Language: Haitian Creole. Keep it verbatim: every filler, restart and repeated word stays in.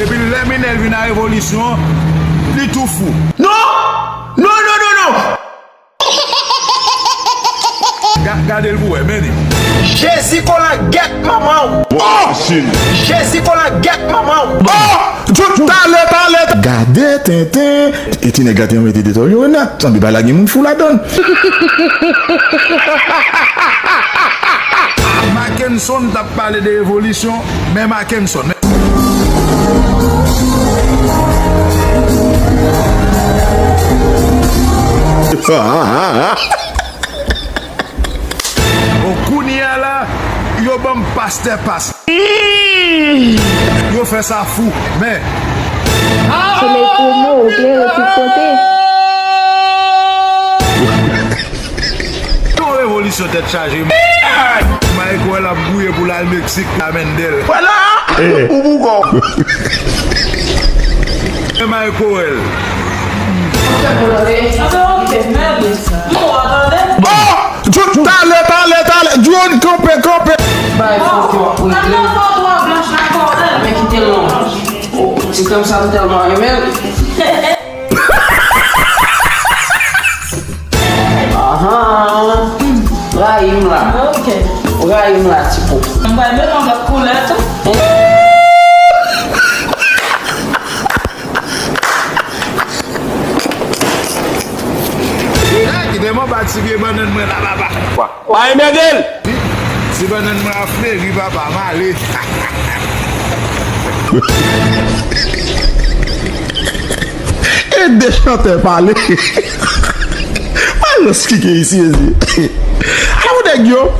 Epi lè Minèl vin a revolisyon, li tou fou. Non! Non, non, non, non! Ga- gade l pou wè, men li. Jezi kolan gèt manman w! Oh! Jezi kolan gèt manman w! Oh! Talè, talè, talè! Gade tenten! E ti nèg la te mete detòl yo nèt. Sanble bagay la gen moun fou ladan l. Mackenson t ap pale de revolisyon, men Mackenson. Bon, kounye a la, yo ban m pastè pas. Yo fè sa fou, men. Solèy pwomo, ou klere tout kote. Yon revolisyon tèt chaje. Michael ap gouye pou l al Meksik, la Mendel. Vwala! Ou boukò. Michael. Oh! Talè, talè, talè. John, kanpe, kanpe. Bay foto pou li. Men kite l non. Oh, ti kòm sa m tèlman renmen l. Ahan. Rayi m la. Ok. Rayi m la, ti po. M pral mete yon lòt koulè tou. Hey, kite m anba ti pye bannann mwen la, papa. Pa anmède l! Si bannann mwen ap fleri, papa, m ale. E de chantè pale. Malans ki gen isi, mezye. Ala pou nèg yo.